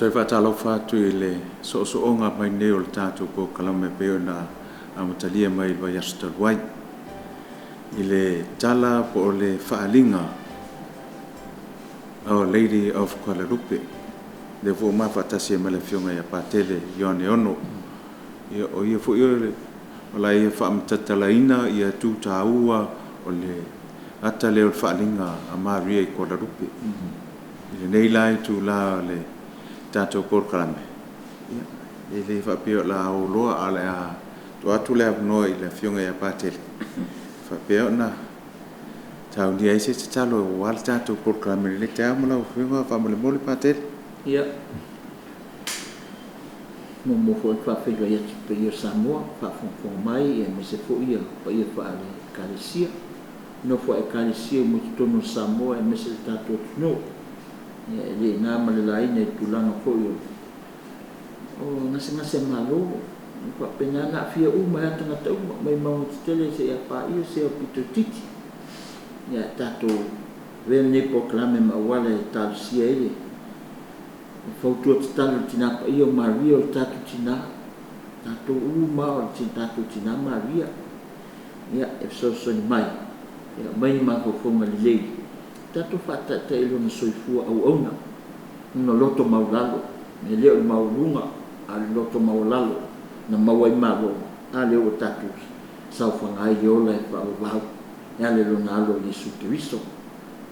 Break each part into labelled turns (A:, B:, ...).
A: Toe faatalofa atu i le soosooga mai nei o le tatou polokalame e pei ona amatalia mai i le vaiaso talu ai i le tala po o le faaaliga Our Lady of Guadalupe. Lea foi ua ma faatasi ai ma le Afioga ia Patele Ioane Ono. Ia, o ia foi o la ia faamatalaina ia tu taua o le ata lea o le faaaliga a Maria i Guadalupe. I lenei la itula o le tatou polokalame, ia, e le faapea o le a oloa, ae o le a tuu atu le avanoa i le Afioga ia Patele faapea ona taulia ai se tatalo aua le tatou polokalame i lenei taeao ma lau Afioga faamolemole Patele.
B: Ia, muamua foi ona faafeiloai atu i le paia o Samoa, faafogafoga mai aemaise foi ia paia faale-Ekalesia, nofo a Ekalesia uma i totonu o Samoa aemaise le tatou atunuu. Ia, e le na ma le laina i tulaga foi o gasegase a Malo, e faapena ona aafia uma ai lava tagata uma, mai mauga tetele seia paia se aupito itiiti. Ia, tatou avea lenei polokalame ma auala e talosia ai le fautua tatalo i le Tina Paia o Maria, o le tatou Tina, tatou uma lava o le tatou Tina Maria. Ia, e fesoasoani mai e aumai ni mafaufauga lelei, tatou faataitai i lona soifua auauna, lona loto maualalo, e le o le maualuga, a o le loto maualalo na maua ai malo, a lea ua tatou saofaga ai i le ola e faavavau e ala i lona Alo o Iesu Keriso. O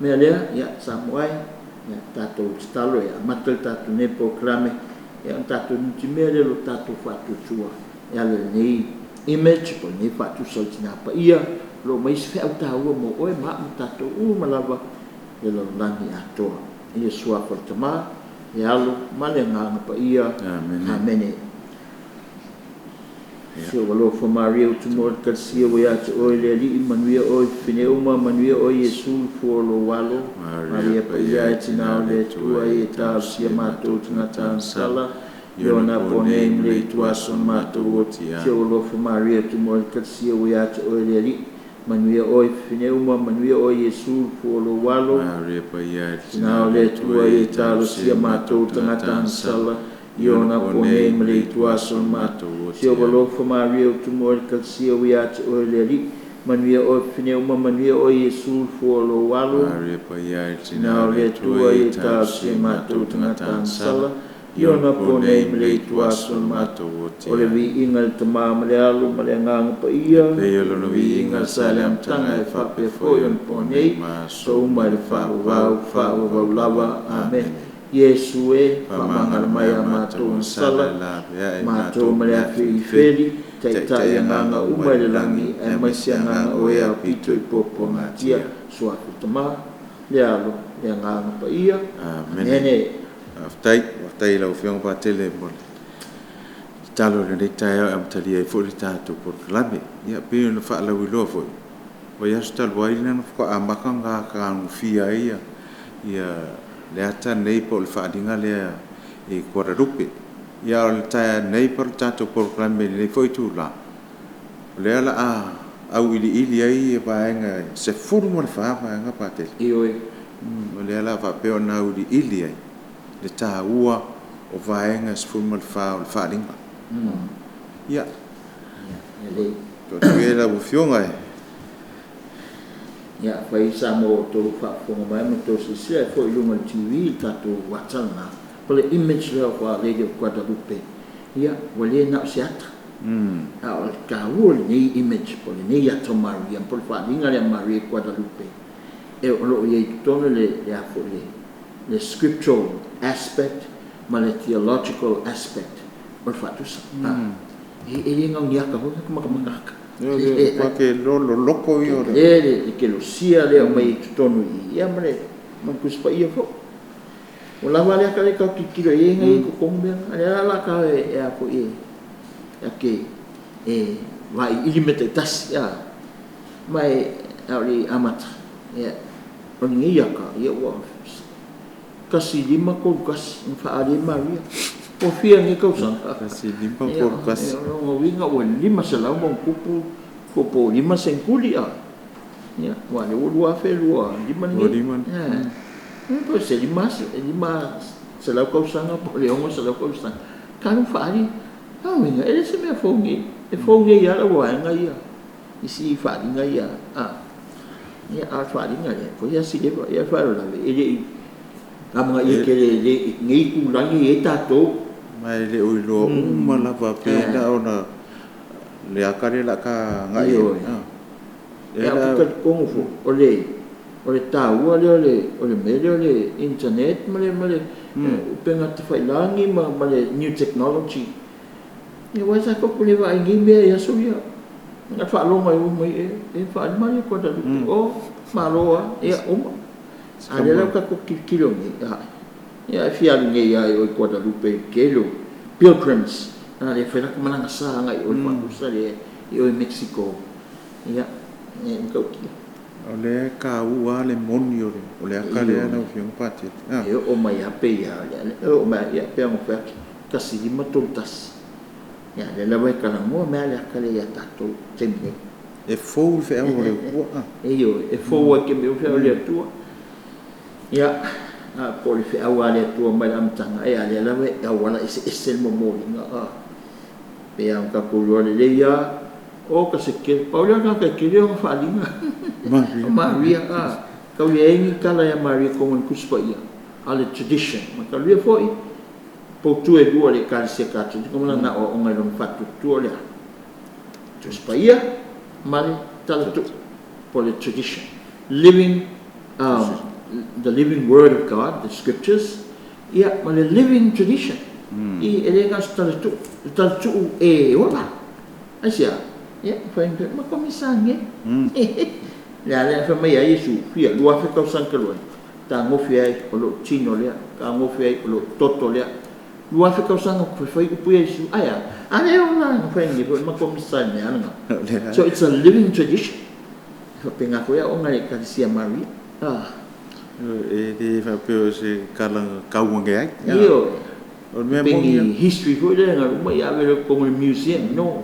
B: le mea lea, ia, Samoa e, ia, tatou tatalo e amata le tatou nei polokalame, ia, ona tatou nutimea lea o lo tatou faatuatua e ala i lenei image po o lenei faatusa o le Tina Paia, o lo o aumai se feau taua mo oe ma au ma tatou uma lava i le lalolagi atoa. I le Suafa o le Tama, le Alo ma le Agaga Paia.
A: Amene.
B: Amene. Si ou alofa Maria, ua tumua le Ekalesia ua ia te oe le Alii, manuia oe fafine uma, manuia oe Iesu, le fua o lou alo.
A: Maria
B: Paia e Tina o le Atua, e talosia matou tagata agasala, i ona po nei ma le ituaso na matou oti. Si ou alofa Maria, ua tumua le Ekalesia ua ia te oe le Alii, manuia oe fafine uma, manuia oe Iesu, le fua o lou alo.
A: Maria Paia e
B: Tina o le Atua, e talosia matou tagata agasala, i ona po nei ma le ituaso na matou. Si ou alofa Maria, ua tumua le Ekalesia ua ia te oe le Alii, manuia oe fafine uma, manuia oe Iesu, le fua o lou alo.
A: Maria Paia e
B: Tina o le Atua, e talosia matou tagata agasala, i ona po nei ma le ituaso na matou.
A: Oti.
B: O le viiga i le Tama ma le Alo ma le Agaga Paia,
A: pei o lona
B: viiga sa le amataga e faapea foi ona po nei,
A: ma
B: so uma i le faavavau, faavavau lava. Amene. Iesu e, faamagalo mai a matou agasala, matou ma le afi i feli, taitai agaga uma i le lagi, aemaise agaga o e aupito i puapuagatia. Suafa Tama, le Alo, le Agaga Paia.
A: Amene.
B: Amene.
A: Faafetai, faafetai i lau Afioga Patele mo le tatalo i lenei taeao e amatalia ai foi le tatou polokalame. Ia, pei ona faalauiloa foi, vaiaso talu ai lea na faatoa amata ona tagofia ai ia le ata nei po o le faaaliga lea i Guadalupe. Ia, o le taeao nei po o le tatou polokalame i lenei foi itula, o lea o le a auiliili ai vaega 14 vaega Patele.
B: Ioe.
A: O lea o le a faapea ona auiliili ai le taua o vaega 14 o le faaaliga. Ia,
B: Lelei.
A: tuu atu ia i lau Afioga e
B: Ia, afai Samoa ua outou faafofoga mai ma outou silasila foi i luga o le TV i le tatou ata lena, o le image lea of Our Lady of Guadalupe, ia, ua le na o se ata, a o le taua o lenei image po o lenei ata o Maria, po o le faaaliga lea a Maria i Guadalupe, e o lo o i ai i totonu le a foi le scriptural aspect ma le theological aspect o le faatusa. E le gauniata foi matamata ata.
A: Le ke lolo loko ia o le
B: Le kelosia lea o mai i totonu i ia ma le Tusi Paia foi. Ua lava lea ka le tau tilotilo i ai na i totonu mea na. Lea la ka e a foi e ake e vailiili mea taitasi a. Ma e a o le amata, ia, o lenei ata, ia ua 1531 na faaali ai Maria. Ua fia nei tausaga?
A: 1531.
B: Ia, o lona uiga ua 500 ma ona tupu po o 5 seneturi a. Ia, ua lea ua 2025 lenei.
A: 25.
B: Ia, po o se 5 100 tausaga po o le 600 tausaga, talu ona faaali, o lona uiga, e le o se mea fou nei, e fou nei lava lau vaega ia, isi faaaliga ia, a, ia, a o le faaaliga lea, e toeitiiti lava sileva. Ia o le faalavelave, e le i amanaia tele i lenei itulagi e i ai tatou.
A: Ma e le o iloa uma lava pe na ona le ata lea o le a ta agai i ai.
B: Ioe. Ae ou te talitonu foi, o le taua lea o le mea lea o le internet ma le upega tafailagi ma le new technology. Aua sa tatou le vaai i nei mea i aso ia. Na faalogo lava mai e faaali mai Guadalupe, oh malo lava, ia uma. A o lea la ua tatou tilotilo nei, ia e fia alu nei lava i o i Guadalupe i le tele o pilgrims, a lea e fai lata malaga sa agai i o i le faatusa lea i o i Mexico. Ia, e matautia.
A: O lea e taua lava le moni o le ata lea lau Afioga Patele.
B: E oo mai lava pei lava, e oo mai lava, pei ona ou fai atu, 1531. Ia a o lea lava e talanoa mai lava le ata lea ia tatou i le taimi nei.
A: E fou le feau a le Atua.
B: Ioe, e fou lava i le taimi nei le feau a le Atua. Ia, po o le feau lava a le Atua mai le amataga, a o lea lava e auala eseese le momoliga. Pei lava ona tatou iloa lelei lava, oka se tele, pau lea o le tagata e tele ona faaaliga, o Maria. Tau leai ni tala ia Maria i totonu o le Tusi Paia, a o le tradition. Mataulia foi, poutu e lua o le Ekalesia Katoliko ma lana aoaoga i lona faatuatua o le a? Tusi Paia ma le Talatuu, po o le tradition. Living, the living word of God, the scriptures, ia ma le living tradition. I, e le na o se talatuu, le talatuu e ola. Aisea? Ia, fai ma komisane. Le a lea fai mai ai Iesu, fia 2000 tausaga talu ai, tagofi ai o lou tino lea, tagofi ai o lou toto lea. 2000 tausaga faifai upu ia Iesu, ae a? A lea ola na fai nei foi ma komisa i mea lena. So it's a living tradition. E faapena foi aoga i le Ekalesia Maria.
A: E le faapea o se tala tau ane ai.
B: Ioe.
A: O le mea
B: Pe
A: moni
B: ni history foi lea na uma ia ave lea i totonu o le museum. No.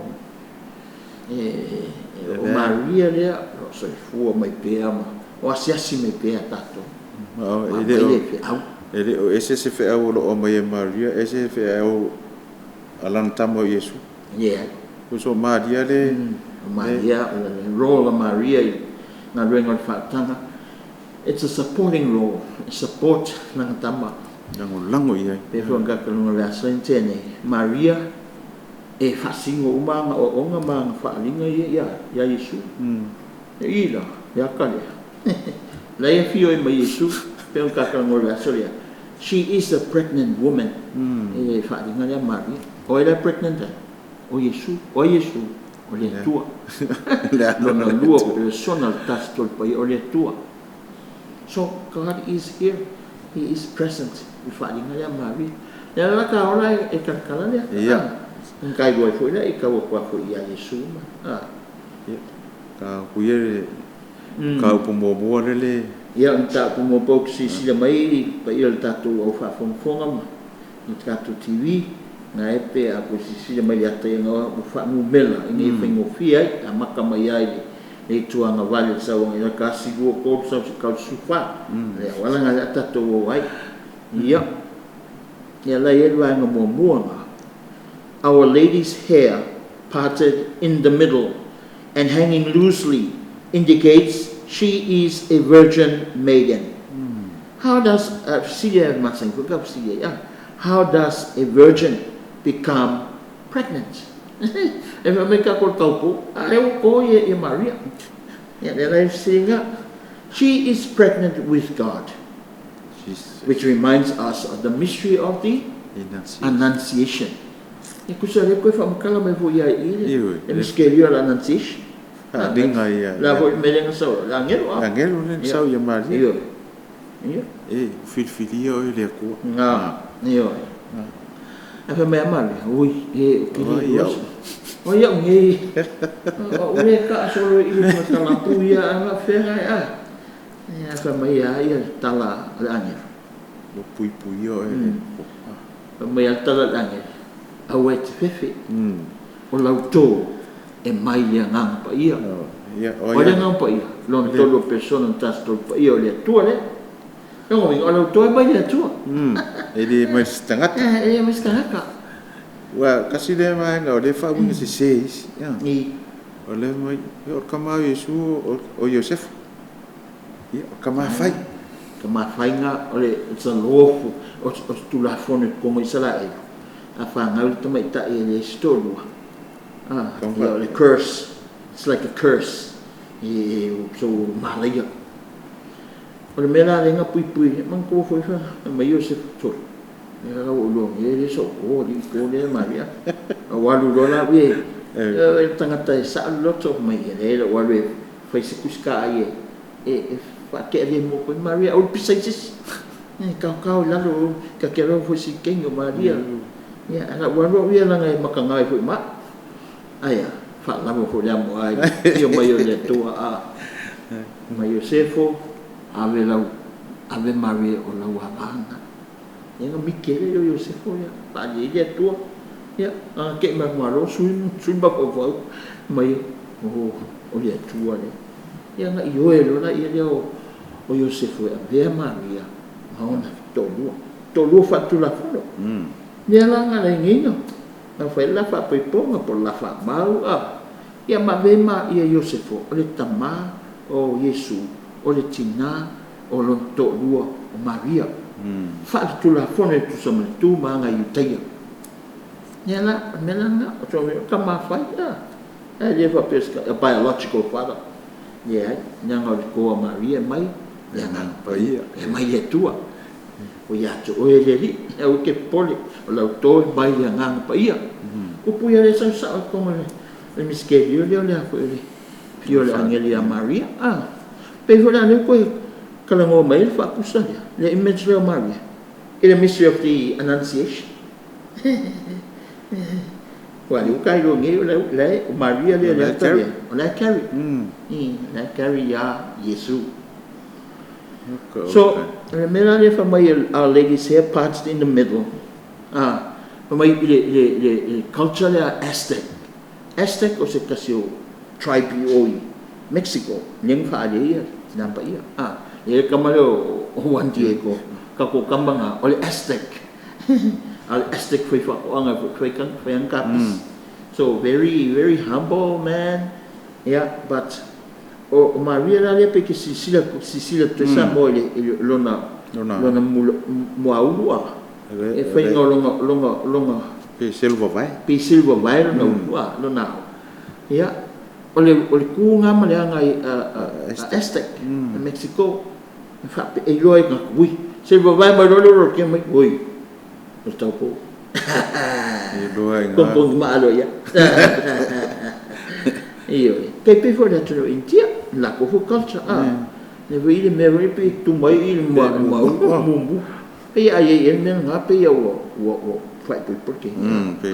B: O Maria lea, o lo o soifua mai pea ma o asiasi mai pea tatou.
A: E
B: Ma
A: le
B: aumai
A: o
B: le feau.
A: E le o ese se feau o lo o aumai e Maria, ese se feau a lana tama o Iesu.
B: Leai.
A: So Maria le
B: O Maria, o le role a Maria i galuega o le faataga, it's a supporting role, e support lana tama.
A: Lagolago i ai.
B: Pei foi ona tatou iloa i le aso lea na tea nei, Maria e faasino uma ana aoaoga ma ana faaaliga ia ia Iesu. E i la, le ata lea. La e afio ai ma Iesu, pei ona tatou talanoa i le aso lea. She is a pregnant woman. I le faaaliga lea a Maria. O ai la e pregnant ai? O Iesu. O ai Iesu? O le Atua. Lona lua persona o le Tasi Tolu Paia, o le Atua. So, God is here. He is present. I le faaaliga lea a Maria. Le ala la ta ola e talatala lea. Na ta iloa ai foi lea i tau atu foi ia Iesu ma.
A: Ia, ta upu ia le mataupu muamua lele.
B: Ia, o le mataupu muamua ou te silasila mai i le paia o le tatou au faafogafoga ma le tatou TV, na e pe a toe silasila mai i le ata ia na ua faanumera ina ia faigofie ai, e amata mai lava i le itu agavale i le sauaga i 1, 2, 3, sau seia tau i le 14. O le auala lena o lea a tatou o ai. Ia, ia la e i ai le vaega muamua lena. Our Lady's hair parted in the middle and hanging loosely indicates she is a virgin maiden. How does, fesili ai masani foi ka fesili ai, how does a virgin become pregnant? E fai mai tatou le taupou, a lea ua to ia Maria. Ia, lea la e fesili ina, she is pregnant with God, which reminds us of the mystery of the Annunciation. E tusa lea toe faamatala mai foi ia i le misitelio o le Annunciation.
A: Faaaliga ia.
B: La foi le mea lea na sau ai, le agelo a.
A: Le agelo lea na sau ia Maria.
B: Ioe. Ia.
A: E filifilia oe e le Atua.
B: Na, ioe. Ae fai mai a Maria, oi, e, ou te le iloa se. O ai au nei? O au lea e taa solo i le talapu ia a na feagai a. Ia, fai mai a ia le tala a le agelo.
A: Ua puipuia oe e le Atua.
B: Fai mai a le tala a le agelo, aua e te fefe, o lau tō e mai le Agaga Paia. O ai le Agaga Paia? Lona tolu o persona o le Tasi Tolu Paia o le Atua lea. Lona uiga, o lau toe mai le Atua.
A: E le mai se tagata.
B: E le mai se tagata.
A: Ua tasi lea vaega o lea e faauiga sese e isi. O lea mai, o le tama a Iesu o Iosefa. Ia, o tama fai.
B: Tama faiga o le, it's a law, o se tulafono i totonu o Isaraelu. A fanau le tamaitai e leai se toalua, ia o le curse, it's like a curse, e so malaia. O le mea la lea na puipui, manatua foi fai mai Iosefa, sole, ia la ua ou iloa nei e le sou po, alii po lea e Maria. Ou alu loa la e, le tagata e sao le loto mai, e leai lou alu e fai se tusi taai e faatea lemu atu ai Maria, aua le pisa i se isi. E taotao i lalo, ta te iloa foi si teine o Maria. Ia, ae lau alu au ia leaga e mataga ai foi ma au. Ae a, faalava foi le amoa i le afio mai o le Atua a mai Iosefo, ave lau, ave Maria o lau ava lena. Ia ona miti ai lea o Iosefo ia, faaali ai le Atua. Ia, na ona tei mai lava sui, sui mafaufau mai, o le Atua lea. Ia ona ioe loa lea o Iosefo e avea Maria ma ona toalua. Toalua faaletulafono. Lea la na ala ai nei na fai le la faapaipoga po o le la faamau a. Ia ma avea ma ia Iosefo o le tama o Iesu, o le tina o lona toalua o Maria. Faaletulafono e tusa ma le tu ma aga Iutaia. Ia la, o le mea la lena, o le tama fai a. E le faapea a biological father. Leai, leaga o le toa Maria mai le Agaga Paia, e mai le Atua. O ia te oe le Alii, aua e te popole, o lau toe mai le Agaga Paia. Upu ia lea e sau sao i totonu o le misitelio lea o le a foi o le afio o le agelu ia Maria. Pei foi la lea ua toe talanoa mai ai le faatusa lea, le image lea o Maria, i le mystery of the Annunciation. Ua lea ua tailoa nei o la o Maria lea le ata lea, o la e carry. O la e carry ia Iesu. So, o le mea la lea fai mai Our Lady's hair parted in the middle, fai mai i le culture lea Aztec. Aztec o se tasi o tribe i o i Mexico, lea na faaali ai ia Tina Paia. Lea le tama lea o Juan Diego, tatou tama na, o le Aztec. A o le Aztec fai faatoaga foi, fai ana kapisi. So, very, very humble man. Yeah, but o Maria la lea pe ke silasila silasila atu ai Samoa i le lona lona muaulu a e faiga o lona
A: pe selu vavae,
B: pe selu vavae lona ulu a lona ao. Ia, o le tu nga ma le aga a Aztec i Mexico e faape e iloa ai tagata, ui, selu vavae mai loa le olo mai, oi, o le taupou.
A: Iloa ai
B: Pongpongi maalo ia. Ioe. Tai pei foi le atunuu India, latou foi culture a. Le foi le mea foi pe tu mai i le ma mumu. Pe ai ai le mea nga pe ia ua faaipoipo ke.
A: Pe.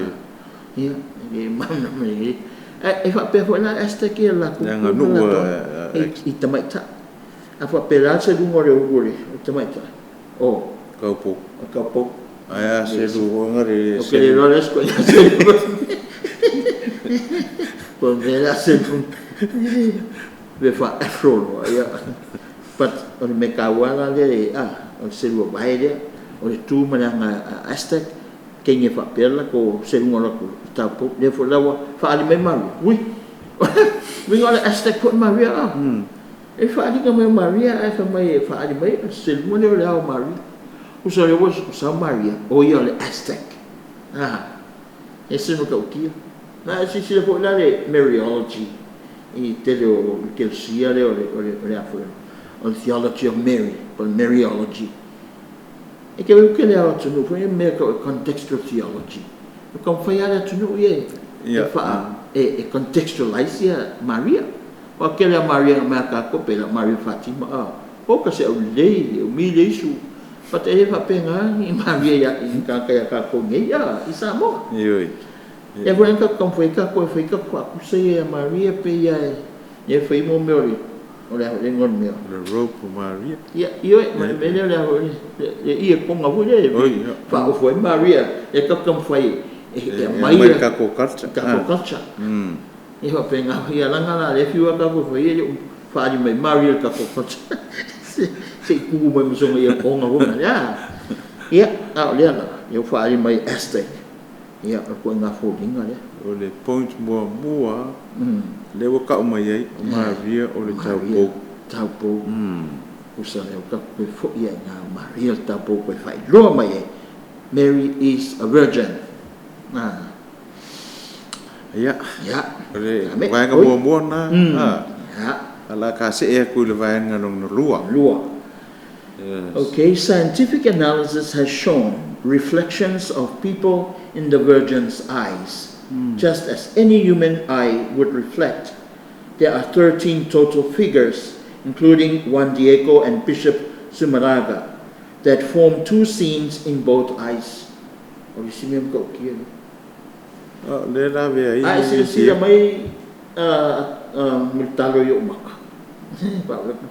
B: Ia, e mana mai. E faapea foi la Aztec ia latou
A: Le aganuu
B: i tamaitai. A faapea la se luga o le ulu o le tamaitai. O
A: Kaupou.
B: O kaupou.
A: Ae a selu oga le
B: O ke le loa le sko ia selu. Po me la selu. Ve fa afro loa ia. But o le mea taua la lea a o le selu vae lea. O le tu ma le aga Aztec keinge faapea la ko seluga o latou taupou. Lea foi la ua faaali mai Maria. Ui. Uiga o le Aztec foi Maria a. E faaaliga mai o Maria ae fai mai e faaali mai o seluga lea o le ao Maria. Usa lea ua sao Maria, o ia o le Aztec. E se no tautia. Na e silasila foi la le Mariology i tele o le kelesia lea o le a foi o le theology of Mary, po o le Mariology. E ke ke le ao atunuu foi mea ka o contextual theology. O taumafai lava le atunuu ia e faa e contextualize ia Maria. O kele a Maria nga mea kākou pe la Maria Fatima a. O ka se au lelei, o mi le isu. But e le faapena ni Maria ia i tagata ia kākou nei a i Samoa.
A: Ioe.
B: Ia foi ka taumafai kākou e fai ka faatusa ia Maria pe ia e fai mo mea o le le igoa o le mea.
A: Le robe o Maria.
B: Ia, ioe, ma le mea lea o le a foi le ia konga foi lea
A: Oi, ia.
B: faaofo ai Maria e taumafai e aumai
A: mai le tatou culture.
B: Tatou culture. Ia faapena ia laga la le fiu a kākou fai e le faali mai Maria le tatou culture. Se i tu mai ma soga ia konga woman. Ia. Ia, a o lea la, ia ua faaali mai Aztec. Ia, o le ituaiga foliga lea.
A: O le point muamua lea ua tau mai ai, o Maria o le taupou.
B: Taupou. Usa lea ua tatou toe foi ai i ina o Maria le taupou toe faailoa mai ai, Mary is a virgin.
A: Ia, o le vaega muamua lena, a o le a ta see atu i le vaega lona lua.
B: Lua. Okay, scientific analysis has shown reflections of people in the Virgin's eyes, just as any human eye would reflect. There are 13 total figures, including Juan Diego and Bishop Zumarraga, that form two scenes in both eyes. O le isi mea matautia lea.
A: O lea la avea ai.
B: A e silasila mai Mulitalo i ou maka,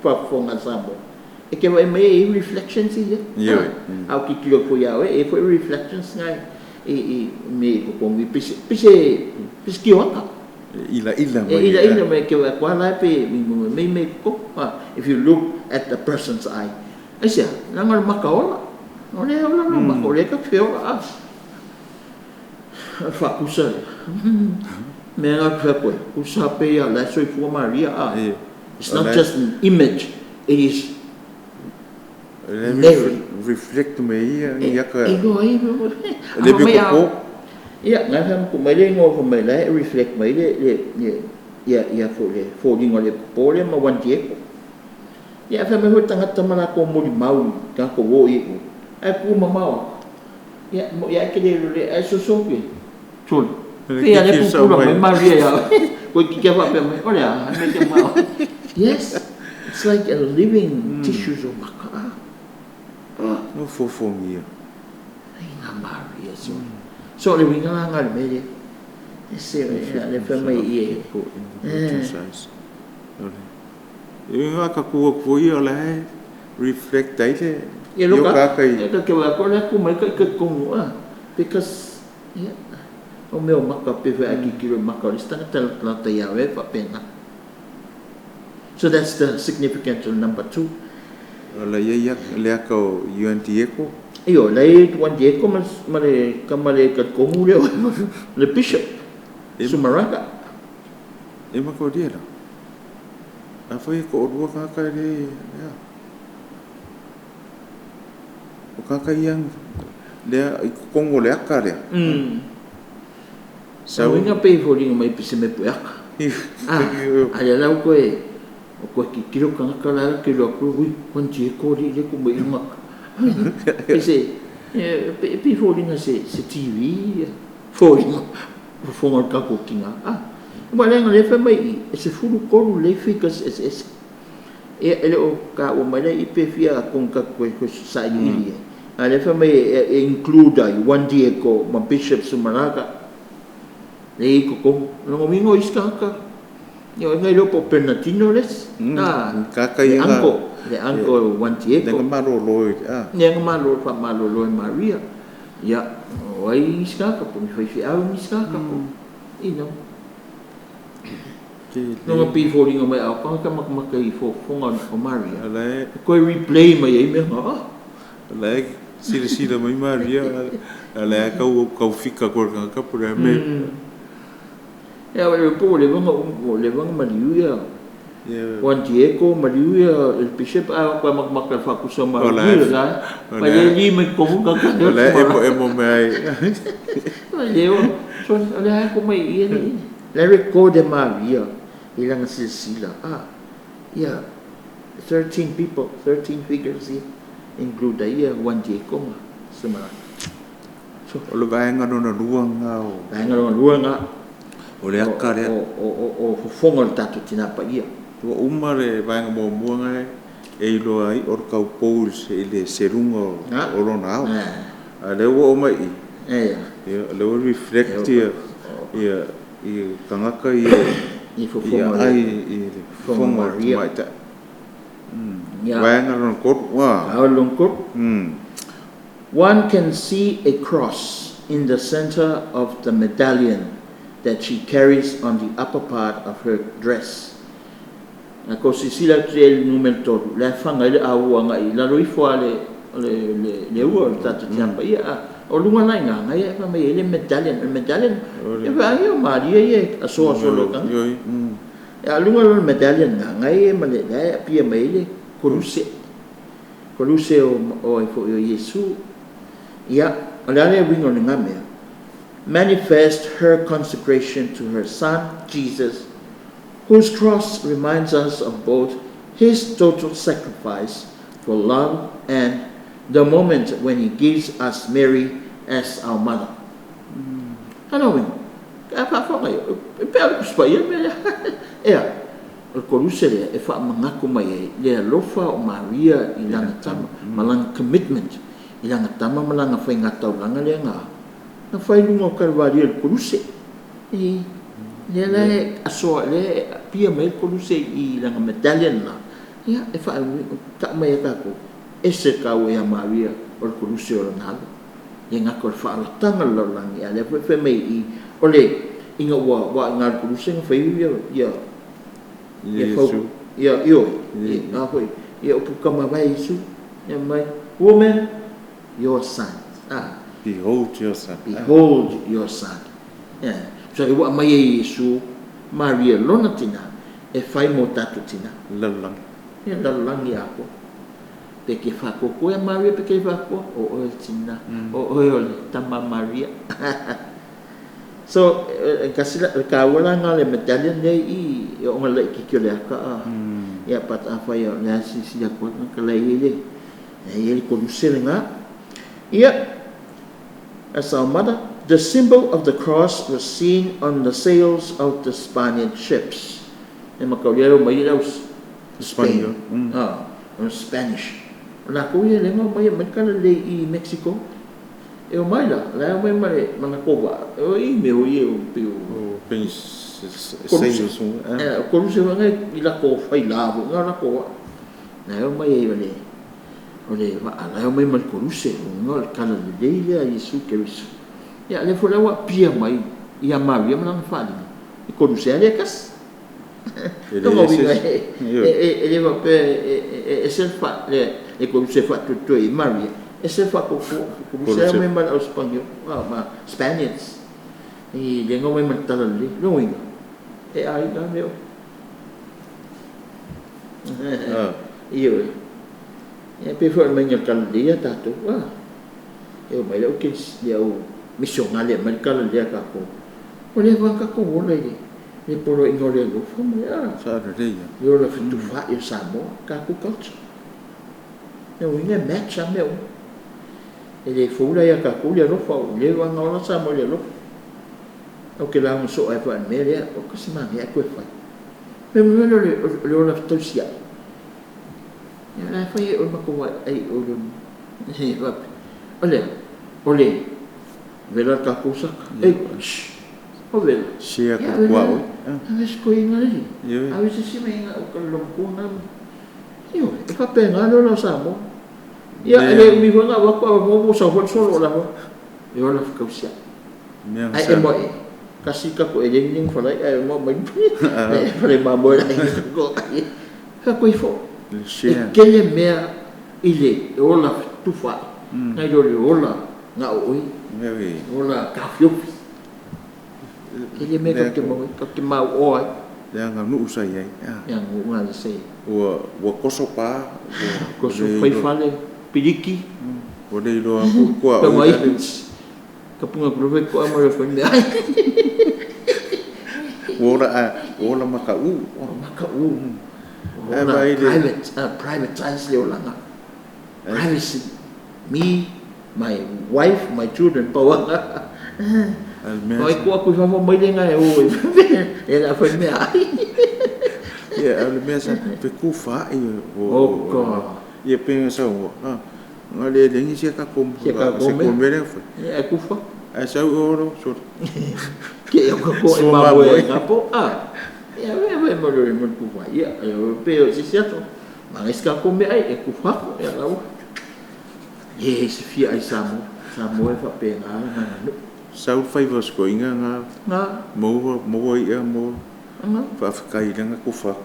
B: faafofoga a Samoa, e te vaai mai e i ai reflections ia.
A: Ioe.
B: A ou tilotilo atu foi ia oe, e i ai foi reflections na i mea i totonu, pei se tioata.
A: E ilaila mai.
B: E ilaila mai e te vaai atu lava la e pei e mei mea i totonu. If you look at the person's eye. Aisea? Leaga o le maka ola. O lea e ola lou maka, o lea e ta te feola. O le faakusa lea. Mea na ou te fai atu ai, kusa pei lava o la e soifua Maria a. It's not just an image, it is Mary.
A: Reflect mai ia ni aka.
B: E iloa ai.
A: Le mea popo.
B: Ia, na fai atu mai le igoa fai mai la e reflect mai le ia ia foi le foliga o le popo lea ma Juan Diego. Ia fai mai foi tagata ma latou molimau i tagata ua oo i ai i o, ae tu mamao atu. Ia, moni lava e te le iloa lelei, ae soso atu i ai, sole, pei lava o lea e pupula mai Maria ia oe. Toeitiiti lava faapea mai, o le a le mea e te manao ai? Yes, it's like a living tissues o maka. Ah.
A: O fofogia.
B: Ai na Maria, sole. So o le uiga la lena o le mea lea. E se, lea fai mai i e.
A: E uiga ka tu atu foi ia o la e reflect ai le ioka aka i.
B: Ia ka te wai ko le atu mai ka i tonu a because ia o mea o maka pe whai aki ki maka o le isi tangata lata ia oe faapena. So that's the significance of number 2.
A: O la ia le aka o Juan Diego.
B: Io, la ia Juan Diego ma le tama le talitonu lea le bishop Zumarraga.
A: E makaolia la. Afai e toalua tagata e le a. O tagata ia lea i totonu o le aka lea.
B: Sau. Uiga pei e foliga mai pe se mea pue aka. A lea la ua toe o toe tilotilo tagata la e tilo atu, ui, Juan Diego alii lea e tu mai i luga aka. Pei se pei e foliga se TV foliga fofoga o le tatou tina. Aua leaga o lea e fai mai i i, e 13 lelei figures eseese. Ia, e le o taua mai la i i pe fia atonu tatou toe sailiili ai. A o lea e fai mai e include ai Juan Diego ma Bishop Zumarraga lea e i totonu. O lona uiga o isi tagata, ia o ai na iloa po o Bernardino le isi, a, le uncle, le uncle o Juan Diego.
A: Lea na malolo i, a.
B: Lea na malolo, faamalolo e Maria. Ia, o ai isi tagata, po o ni faifeau nisi tagata, po o, you know. Nona pei e foliga mai a o tagata matamata i fofoga o Maria, e toe replay mai ai mea na, ah.
A: O la e silasila mai Maria, a o la e tau tau fika atu e le tagata po o le a mea.
B: Ia, o le po ua leva ona ua leva ona maliu ia Juan Diego, maliu ia el Bishop, ae o atu lava matamata i le faatusa ma
A: O la e
B: ma le li mai totonu tagata.
A: O la e emoemo mai ai.
B: Le o, o le a ko mai ia ni. La e record e Maria i lana silasila, ah, ia, 13 people, 13 figures ia, include ai ia Juan Diego ma Samara. So,
A: O le vaega lona lua lena o.
B: Vaega lona lua lena.
A: O le aka lea.
B: O fofoga o le tatou tina paia.
A: Ua uma le vaega muamua lena e iloa ai o le taupou i le seluga o lona ao. A o lea ua oo mai i i, o lea ua reflect ia tagata ia i aai i le fofoga o le tamaitai. Vaega lona tolu.
B: Vaega lona tolu. One can see a cross in the centre of the medallion that she carries on the upper part of her dress. A tou silasila atu i ai i le numera 3, la e faga ai le aua agai i lalo ifo lava o le ua o le tatou Tina Paia. A o luga la i ina, na e fai mai e i ai le medallion. O le medallion, ia vaai o Maria ia e asoa solo e tagata. A o luga la o le medallion lena, na e i ai ma le, la e aapia mai ai le koluse, koluse o ai foi o Iesu. Ia, o le a le uiga o lena mea? Manifest her consecration to her son Jesus, whose cross reminds us of both his total sacrifice for love and the moment when he gives us Mary as our mother. A lona uiga, a faafofoga i ai, e pei lava o le Tusi Paia le mea lea. Ea, o le koluse lea e faamanatu mai ai le alofa o Maria i lana tama ma lana commitment i lana tama ma lana faigataulaga lea na fai i luga o Kalivario i le koluse. I, lea la e asoa, lea e apia mai ai le koluse i lana medallion la, ia, e faatau mai e tatou, ese le taua ia Maria o le koluse o lana alo. Le gata o le faaolataga o le lalolagi, a o lea foi e fai mai i i, o le, ina ua, aua o i ina i le koluse na fai ai ia, ia, fau, ia, ioe, ia, a foi, ia upu tama vae Iesu, ia mai, woman, your son. Ah.
A: Behold your son.
B: Behold your son. Yeah. So ua aumai e Iesu Maria lona tina e fai mo tatou tina.
A: Lalolagi.
B: Ia lalolagi atoa. Pe ke faatoatoa ia Maria pe ke faatoa, o oe le tina, o oe o le tama Maria. So, e kasi la, le taua la na le medallion nei i e o nga laititi o le ata a. Ia but afai o le a silasila atu ai tagata la e i ai le, la e i ai le koluse lena. Ia, as our mother, the symbol of the cross was seen on the sails of the Spaniard ships. E mataulia e omai ai le au Spain. Ah, o Spanish. O latou ia lea na omai e aumai le talalelei i Mexico. E omai la, la e omai ma le ma latou vaa, o i mea foi ia pei o
A: koluse.
B: O koluse foi na i latou faila foi na o latou vaa. La e omai ai o le vaa, la e omai ma le koluse, o le talalelei lea a Iesu Keriso. Ia lea foi la ua apia mai ia Maria ma lana faaaliga, le koluse lava lea e tasi. Lona uiga e le faapea e ese le koluse e faatuetue i Maria, ese le faatuatua. Koluse lava mai ma le au Sipaniolo, ma Spaniards, i lea na omai ma le talalelei. Lona uiga, e aiga lava mea uma. Ioe. E pei foi o le aumaiga o le talalelei ia tatou. E omai le au misionale e aumai le talalelei a tatou. Ua leva ona tatou ola i le poloaiga o le alofa ma le
A: Faalelei.
B: Le ola fetufaai o Samoa, tatou culture. Lona uiga e match lava mea uma. E le fou la ia tatou le alofa, ua leva ona ola Samoa i le alofa. Ou te lauga soo ai foi i le mea lea, o se manaia ae toe fai. O le mea lea o le ola fetausiai. Ia la e fai ai oe ma tou ai o le o le o le vela le tatou saka. Ei, o vela.
A: Share ko kua oi.
B: Ave se koe inga leli. Ave se si me inga o ka lomatua ngā. Ioe, e faapena le ola o Samoa. Ia, e le umi foi na avatu a mo sa foi solo o la e ola fekausiai. Ai e mo e kasi ka ko e le ning falai ai mo mai. E falai ma mo la ko. Ka koe fo. E kele mea i le ola fetufaai nai lo le ola gaooi, ola taofiofi. Kele mea tatou te maua ai, tatou te mauoa ai.
A: Le aganuu sa i ai.
B: Le aganuu lena sa i ai.
A: Ua koso pa.
B: Koso fai fale, piliki.
A: Ua le iloa aku kua oi.
B: Ka punga kura fai koa ma le fai mea ai.
A: Ua ola makaʻu.
B: Makaʻu. Ua ola private, privatize le olaga. Privacy. Me, my wife, my children, pau lava. O ai ko aku i fafo mai le nga e o e la fai mea ai.
A: Ia, o le mea sa fetufaai
B: o. Oh God.
A: Ia pe sa o. Nga le lengi sia ka ko
B: se
A: ko mele fai.
B: Ia e kufa.
A: Ai sau oro so.
B: Ke o ka ko e mamoe nga po. Ah. Ia we we mo le mo kufa. Ia e pe o si sia to. Ma ngai ka ko me ai e kufa ko ia lau. E se fia ai Samoa. Samoa e faapena la nga.
A: Sau fai vas ko inga nga
B: nga
A: mo mo ia mo
B: nga
A: faafetai i langa kufa.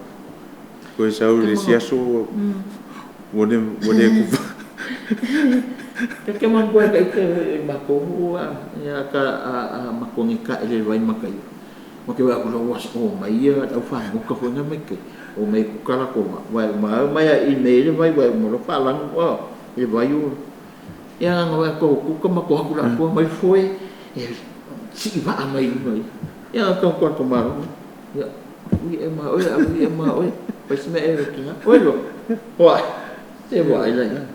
A: Koe sau i le isi aso ua le ua le kufa.
B: Ta te manatua ka ite i matou nuu a ia ka a matou gekae i le vai maka ia. Ma te vaai atu loa ua omai ia le au fagota foi na mai tai, omai e kuka latou vaa, aua e uma lava omai lava i i i mea e i ai le vai aua e uma loa faalanu i le vai ua. Ia na ona vaai atu lava ua kuka matou o atu i le atoa aumai foe e sii vaa mai luga i i. Ia na tatou o atu ma ia, ui ea ma oe, ui ea ma oe, fai si mea e tina. Oi lo, oa, se vaai la i ai.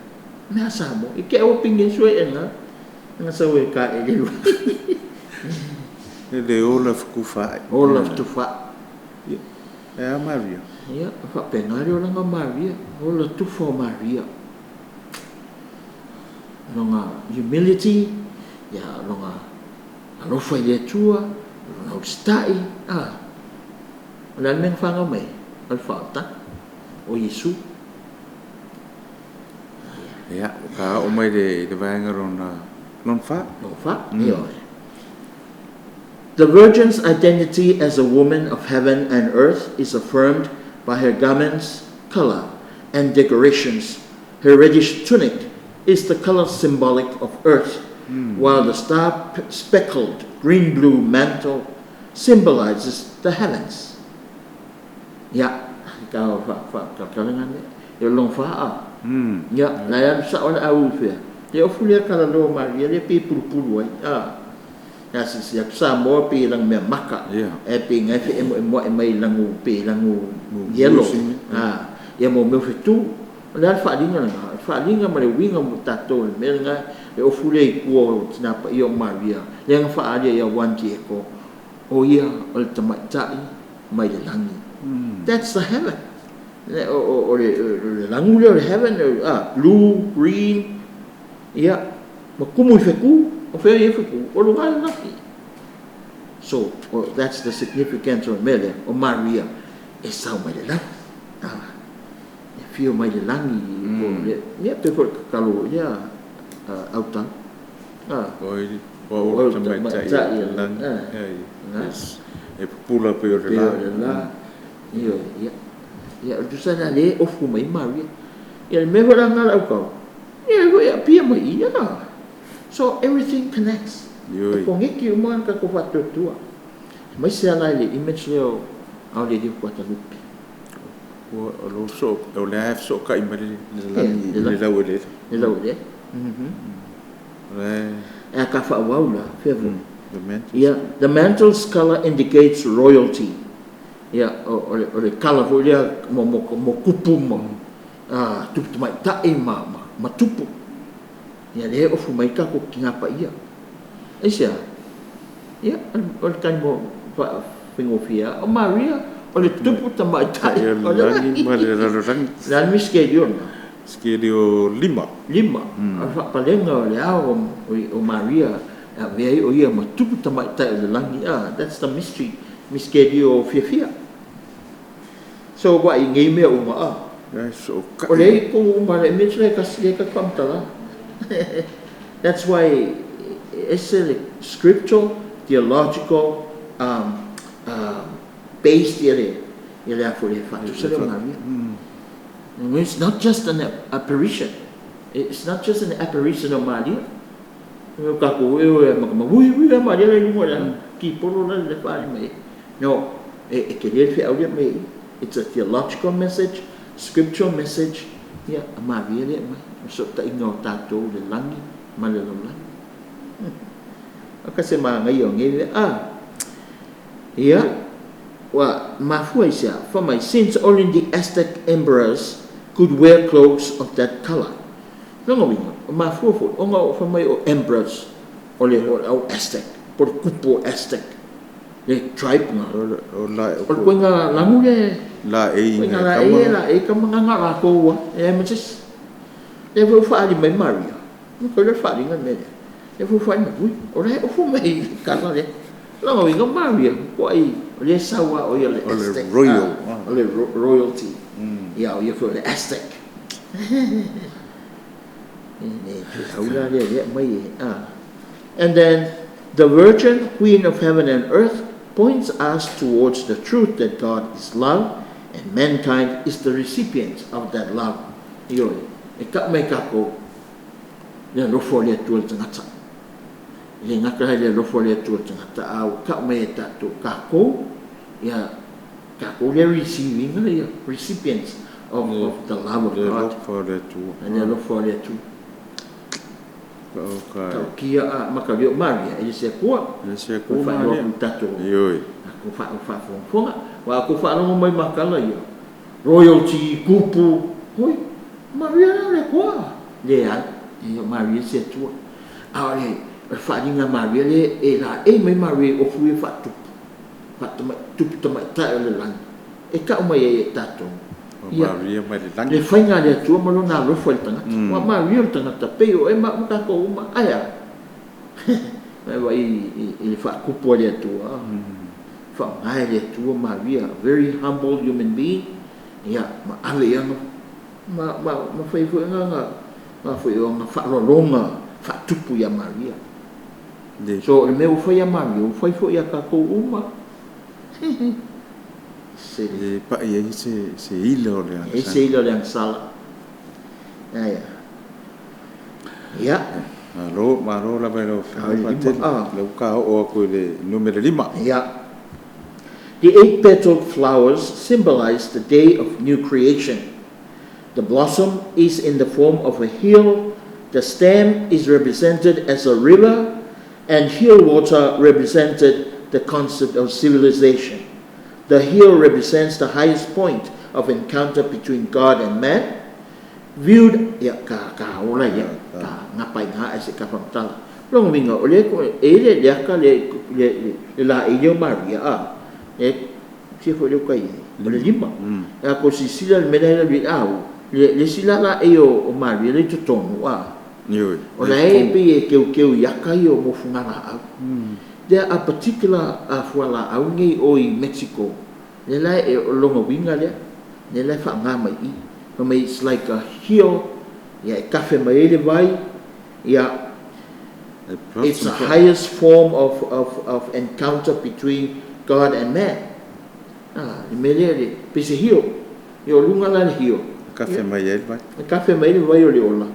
B: Mea a Samoa, i te ua pine sue e na, na sau e ka e le.
A: E le ola fetufaai.
B: Ola fetufaai.
A: E a Maria?
B: Ia, faapena le olaga o Maria, ola tufa o Maria. Lona humility, ia, lona alofa i le Atua, lona usitai, a. O le a le mea na fanau mai ai? O le faaolataga, o Iesu.
A: Ia, ua ta oo mai i le vaega lona lona fa.
B: Lona fa, ioe. The Virgin's identity as a woman of heaven and earth is affirmed by her garment's color and decorations. Her reddish tunic is the color symbolic of earth, while the star-speckled green-blue mantle symbolizes the heavens. Ia, ka faatalatalega lea. E o lona fa a. Ia, la e alu sao le au i fea? Le ofu lea kalaloa malie lea pei e pulupulu ai a. Ia silasila atu Samoa pei e lanu mea maka. Ae pei na e feemoemoai mai i lanu pei e lanu yellow. A, ia mo mea o fetu. O le a le faaaliga lena? O le faaaliga ma le uiga mo tatou i le mea lena, le ofu lea i tua o Tina Paia o Maria, lea na faaali ai ia Juan Diego, o ia o le tamaitai mai le lagi. That's the heaven. O le lanu lea o le heaven, a, blue, green, ia, ma tumu i fetu. O fea e i ai fetu? O luga o le lagi. So, that's the significance o le mea lea, o Maria e sau mai le lagi. E afio mai le lagi, po o le, ia pei foi o le tatalo foi lea a autala.
A: O au o le tamaitai o le lagi, e pupula pei o le la.
B: Pei o le la, ioe, ia. Ia, o le tusa la lea e ofu mai ai Maria. Ia le mea foi la lena a le autao, ia lea foi e aapia mai i i. So everything connects. E koneti uma le tatou faatuatua. Aemaise lava la i le image lea o Our Lady of Guadalupe.
A: O lea e fesootai mai le lagi i le laueleele.
B: Le laueleele. E a ka faaauau la, fea foi? Ia, the mantle's colour indicates royalty. Ia, o le kala foi lea mo tupu ma tupu tamaitai ma tupu. Ia, lea e ofu mai ai tatou tina paia. Aisea? Ia, o le tali faigofie lava. O Maria, o le tupu tamaitai
A: o le lagi ma le lalolagi.
B: O le a le misitelio lena?
A: Misitelio 5.
B: 5. O le faapalega o le ao o Maria e avea ai o ia ma tupu tamaitai o le lagi. Ah, that's the mystery. Misitelio fiafia. So, vaai i nei mea uma, ah. O lea i totonu uma le image lea e tasi lea e tatou faamatala. That's why e ese le scriptural, theological based ia le ia le a foi le faatusa lea o Maria. It's not just an apparition. It's not just an apparition of Maria. O tatou e o e maka ui ui a Maria la i luga o le ala kipolo la le faali mai ai. No, e tele le feau lea mai i. It's a theological message, scriptural message, ia, a Maria lea e aumai. O le fesootaiga o tatou i le lagi ma le lalolagi. Aka se manaia o nei mea. Ah, ia, ua mafua i se a? Fai mai, since only the Aztec emperors could wear clothes of that color. Lona uiga, ua mafua foi, ona o fai mai o emperors o le au Aztec, po o le kupu o Aztec, le tribe na.
A: O le
B: O le koiga lanu le
A: laei
B: koiga laei e laei kama na na latou a, e leai ma se isi. Lea foi ua faaali mai Maria, ua toe lea o le faaaliga le mea lea. Lea foi ua faaali mai, ui, o la e ofu mai i le kala lea. Lona uiga o Maria, matua o lea e sau lava o ia o le
A: O le
B: Aztec,
A: royal.
B: o le royalty. Ia, o ia foi o le Aztec. E le feau la lea lea aumai e, a. And then the Virgin, Queen of heaven and earth, points us towards the truth that God is love And mankind is the recipient of that love. Ioe, e kau mai kākou le alofa o le Atua i le tagata. E le gata la i le alofa o le Atua i le tagata, a ua kau mai e tatou, kākou, ia, kākou lea receive ina ia, recipients of, of the love of
A: Le
B: God.
A: alofa o le Atua.
B: Le alofa o le Atua.
A: Ka o ka.
B: Taukia a makalia o Maria, e le se Atua.
A: Le se
B: Ko
A: Atua
B: whaeroa
A: Maria.
B: ku tatou.
A: Ioe.
B: Ko whaafongafonga. Wa ko whaalogo mai makala ia. Royalty, kupu. Hoi, Maria la le koa. Le ai, e o Maria se Atua. A o le whaalinga Maria le e la e mai Maria o fui e whaatupu. Whaatamai, tupu tamaitai o le lagi. E kau mai ai e tātou.
A: O
B: Ia.
A: Maria mai le
B: Le
A: lagi.
B: faiga a le Atua ma lona alofa i le tagata. Ua Maria o le tagata pei o e ma ma tātou uma. Ae a? Mai wa i le whaakupu a le Atua. Whaangae le Atua Maria, a very humble human being. Ia, ma ave ia nga, ma whai fo nga nga, nga fo ia nga whaalolonga, whaatupu ia Maria.
A: Le
B: So, le mea ua whai ia Maria, ua whai fo ia kākou uma. Se
A: le pai ai se ila o le
B: e se
A: agasala.
B: ila o le agasala. Aia. Ia.
A: Malo, malo lava i lau
B: A
A: Afioga
B: o le lima,
A: Patele.
B: a.
A: Lau ka oo aku i le numera 5.
B: Ia. The eight-petaled flowers symbolize the day of new creation. The blossom is in the form of a hill. The stem is represented as a river, and hill water represented the concept of civilization. The hill represents the highest point of encounter between God and man. Viewed, ia, ka ola ia, ka ngapai ngā e se ka whamtala. Longa winga, o le ko, e le le aka le la e leo Maria, a, e, sia fo leo kai e, o le lima. A ko sisila le mena ila le au, le sila la e o Maria le totonu, a.
A: Ioe.
B: O la e pe e keu keu i aka i o mofunga la au. There are particular fua la au nei o i Mexico. Le la e o longa winga lea, le la e wha ngā mai i. Fa mai it's like a hill, ia e kafe mai e le vai, ia
A: E
B: it's the
A: blossom fo.
B: highest form of encounter between God and man. Ah, le mea lea le, pe se hill, ia o lunga la le hill.
A: Kafe
B: Ia,
A: mai ai le vai.
B: e kafe mai le vai o le ola.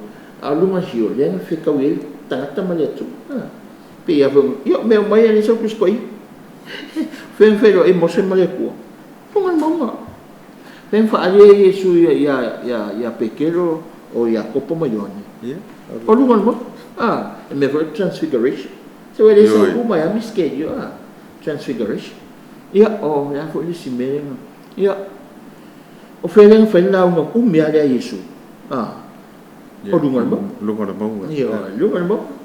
B: A o lunga hill, lea na whekau e le tangata ma le atu. Ah, pe ia whangu, ia mea mai e le sau kusko i. When whero e mose ma le kua. Lunga le maunga. When whaale e Yesu ia Pekero o ia Kopo ma Ioane.
A: Ia.
B: O lunga le maunga. Ah, e mea foi transfiguration. Se wai le sau
A: Ioe.
B: ku mai a miske io, ah, transfiguration. Ia, o, ia foi le si mea nga. Ia, o whaelenga whai lau nga umia lea Yesu. Ah,
A: Ia.
B: o lunga le maunga.
A: Lunga le maunga.
B: Ia, o lunga le maunga.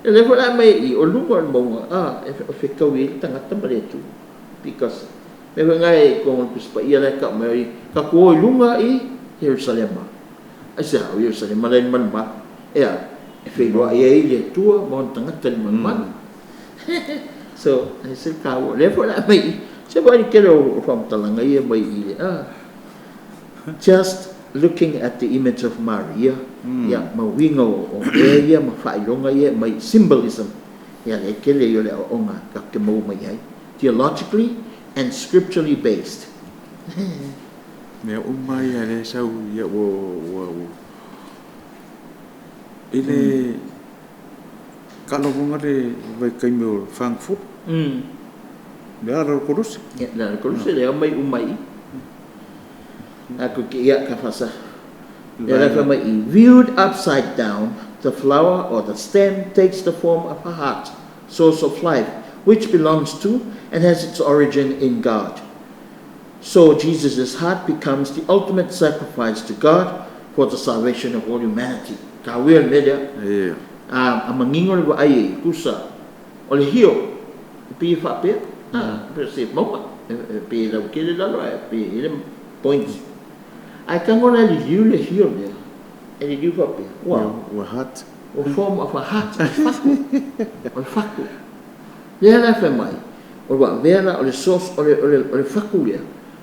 B: E le foi la mai i, o lunga le maunga. Ah, e whekau i le tangata ma le atu. Because, me wha ngai ko ngā kuspa ia le ka mai, ka ko i lunga i Jerusalema. Ai se hau Jerusalema le man ma. Ea, e whairoa ia i le Atua ma ona tangata le man. So, e se ka o le foi la mai i. Se wai ke ro o whamtalanga ia mai i le. Ah. Just looking at the image of Maria, ia, ma winga o mea ia, ma whailonga ia, mai symbolism. Ia, le kele ia le aoaoga ka ke mau mai ai. Theologically and scripturally based.
A: Mea uma ia le sau ia ua ua ua i le kalogonga le vaikaimi o Frankfurt. Le ala o le kolosi.
B: Ia, le ala o le kolosi le ao mai uma i. A ko ke ia ka fasa. Le ala fa mai i. Viewed upside down, the flower or the stem takes the form of a heart, source of life, which belongs to and has its origin in God. So Jesus' heart becomes the ultimate sacrifice to God for the salvation of all humanity. Ka uia le mea lea.
A: Ia.
B: A mangingo le vaai e kusa. O le hio, e pei e faapea, a, pe se maua, e pei e laukele lalo, e pei e le point. Ae tago la liliu le hio lea, e liliu faapea, ua.
A: Ua heart.
B: O form of a heart, o le fatu, o le fatu. Lea la fai mai, o le vaavea la, o le source, o le fatu lea,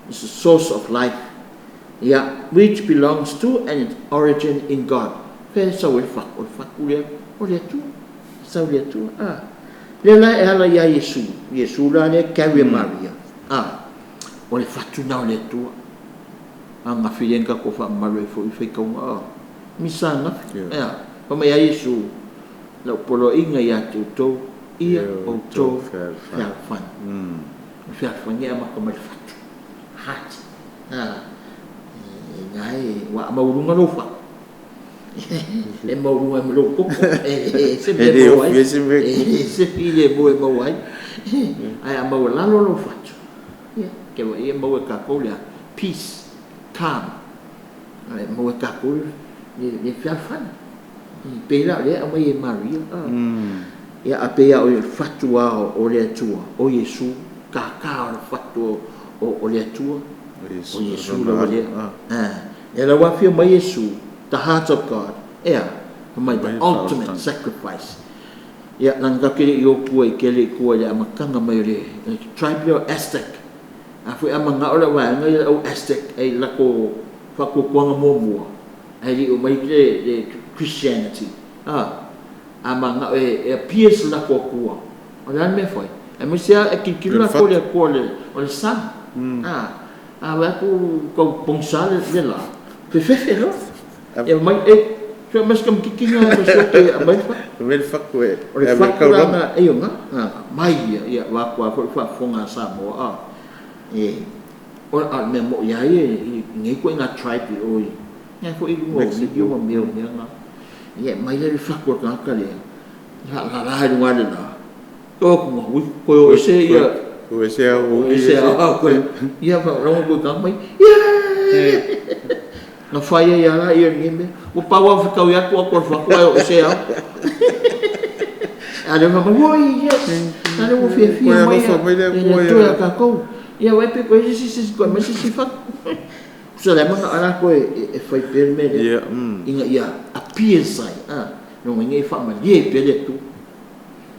B: is the source of life, ia, which belongs to and its origin in God. Fea e sau ai le fatu, o le fatu lea, o le Atua, e sau i le Atua, a. Lea la e ala iā Iesu, Iesu la lea carrier Maria, a, o le fatu lena o le Atua. Ananafi lea na tatou faamamalu ai foi i faitauga a Misa ananafi. E a? Fai mai a Iesu, Lau poloaiga ia te outou, ia outou fealofani. O le fealofani e amata mai le fatu, heart. A, i ina e, aua a maualuga lou fatu, e maualuga ai ma lou toto. E leai se mea e maua ai, e leai se filemu e maua ai. Ae a maualalo lou fatu, ia, e te vaai e maua e tatou le a? Peace, calm. E maua e tatou le fealofani. E pei la o lea e aumai e Maria, ia a pei lava o le fatu lava o le Atua, o Iesu, tata o le fatu o le Atua, o Iesu lava lea. Lea la ua afio mai Iesu, the heart of God, e a? Fai mai, the ultimate sacrifice. Ia, leaga tatou te le i o tua i tele i tua i le amataga mai o le tribe lea o Aztec. A foi a manao le vaega ia au Aztec ai latou faatuatuaga muamua, ae le i omai le Christianity a, a manao e appear se latou Atua, o le a le mea e fai? Aemaise lava e tilotilo latou i le Atua o le sun, a, a vaai atu tau pogisa le la, fefefe loa, e omai, e, sue mai si tamaititi lena e fasioti e aumai le fatu.
A: Aumai le fatu e
B: O le fatu la na, e ioe, na aumai ia, ia vaeatu lava foi le faafofoga a Samoa a, e O le mea moni lava ia i nei ituaiga tribe i o i na foi i luga o video ma mea o mea na. Ia e aumai la le fatu a le tagata lea, laalala i luga o le la, o atu ma ui, toe o ese ia.
A: O ese au.
B: O ese au. Ia faalogo atu i tagata mai, yeah! Na fai ai lava ia lenei mea. Ua pau lava o fetaui atu atu o le fatu ae o ese au. A lea fai mai, oi yes! A lea ua fiafia mai le Atua ia tatou. Ia vaai pe toe i ai se isi toe aumai se isi fatu. Tusa o le a manao lava latou e fai pea le mea lea ina ia appease ai, a, lona uiga ia faamalie ai pea le Atua.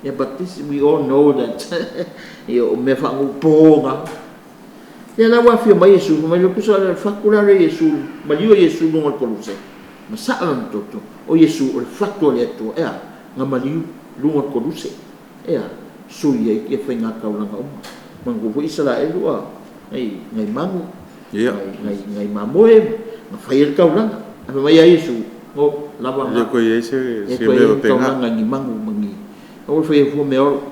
B: Ia but this we all know that ia o mea faanuupo na. Ia la ua afio mai Iesu, fai mai, tusa o le fatu la lea o Iesu, maliu o Iesu i luga o le koluse, ma saa lona toto, o Iesu o le fatu a le Atua, e a? Na maliu i luga o le koluse. E a? Sui ai ia faiga taulaga uma. Manatua foi Isaraelu a, nai, nai manu, nai, nai, nai mamoe, na fai ai le taulaga. Ae fai mai a Iesu, no, lava
A: na. E le toe i ai se,
B: se mea faapena. Taulaga i ni manu ma ni, aua le faia fua mea olo.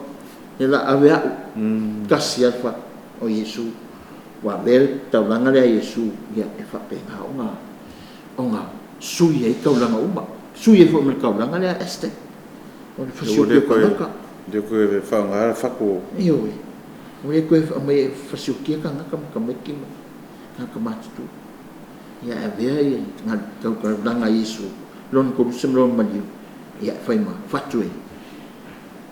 B: Ia la ave au, tasi lava le fatu, o Iesu. Ua avea le taulaga lea a Iesu, ia e faapena ona, ona sui ai taulaga uma. Sui ai foi ma le taulaga lea a Esther. O le fasioki o tagata.
A: Ua le toe faaaogaina le fatu.
B: Ioe. Ua le toe aumai e fasiokia tagata ma tamaiti ma tagata matutua. Ia ae avea ia taulaga a Iesu, lona koluse ma lona maliu, ia e fai ma fatu e,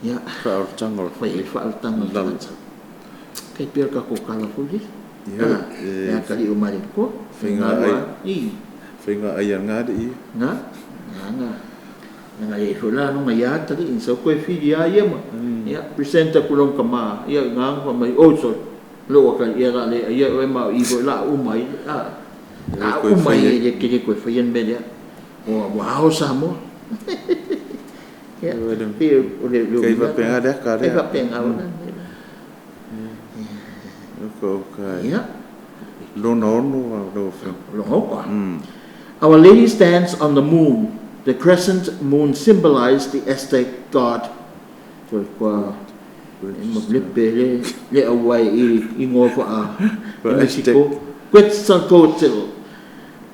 B: ia,
A: Faaolataga o le
B: fai ai le faaolataga o le tagata. Tai pei o le tatou tala foi lele.
A: Ia,
B: E atalii o Malietoa.
A: Faiga ai.
B: I.
A: Faiga ai a na alii.
B: Na, na, na. Na i ai foi la lona ia atalii, sau toe fili lava ia ma, ia, present atu i lona tama, ia, i ina na fai mai, oi sole, lou atalii, ia la le aia oe ma o i foi la uma ai, a, la uma ai e le tele toe faia le mea lea. Ua, ua ao Samoa. Ia, pei o le
A: Kai faapena le ata
B: lea. Kai faapena. Ia.
A: Lona ono lau Afioga.
B: Lona ono. Our Lady stands on the moon. The crescent moon symbolized the Aztec god. Kua kua lepe le le auai i ingoa faa Mexico. Quetzalcoatl.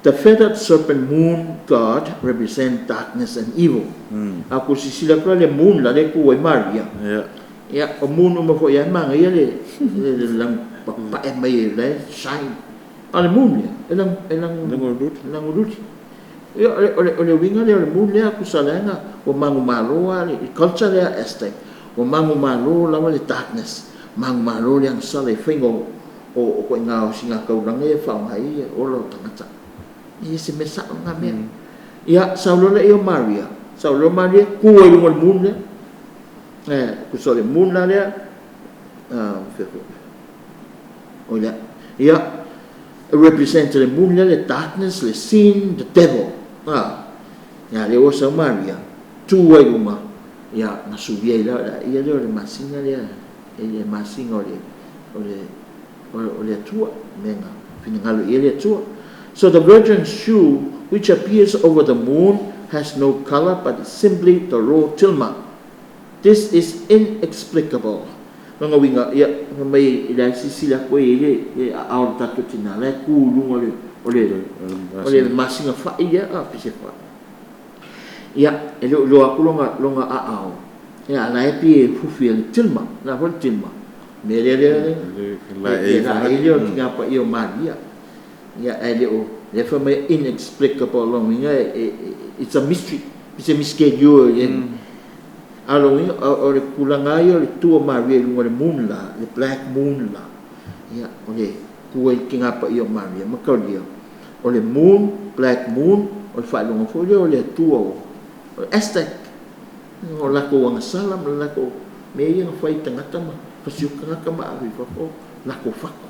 B: The feathered serpent moon god represent darkness and evil. A ku sisila kula le moon la le ku ai Maria. Ia, o moon uma foi ia manaia le le lang papae mai e le shine. A le moon ia, e lang e lang langululi. Ia o le o le o le uiga lea o le moon lea tusa leaga ua manumalo lava le culture lea Aztec, ua manumalo lava le darkness, manumalo le agasala i faiga o o o ituaiga osigataulaga ia e faaaoga ai ola o tagata. E le se mea sao lena mea. Ia, sau loa lea o Maria, sau loa Maria tu ai i luga o le moon lea. E tusa o le moon la lea, fea foi. O lea. Ia, represent le moon lea le darkness, le sin, the devil. A, ia lea ua sau Maria, tu ai i luga, ia, na suia ai la, ia lea o le masina lea, e le masina o le, o le, o le Atua, mea na finagalo i ai le Atua. So the Virgin's shoe, which appears over the moon, has no color but is simply the raw tilma. This is inexplicable. Lona uiga, ia, fai mai i le silasila atu ai i le aao o le tatou tina, la e tu i luga o le, o le masina fai lea, a, pe se fai. Ia, e le o iloa atu lona aao, ia, a la e pei e fufi e le tilma, le a foi le tilma? Mea lea lea, le laei lea o le Tina Paia o Maria. Ia, ae le o, lea fai mai inexplicable, lona uiga it's a mystery, se miskelio e a o lona uiga o le tulaga lava ia o le tu o Maria i luga o le moon la, le black moon la, ia, o le tu ai le Tina Paia o Maria, mataulia, o le moon, black moon, o le faailoga foi lea o le Atua o le Aztec, o latou agasala ma le latou mea ia na fai i tagata ma fasioti tagata ma ave i fafo latou fatu.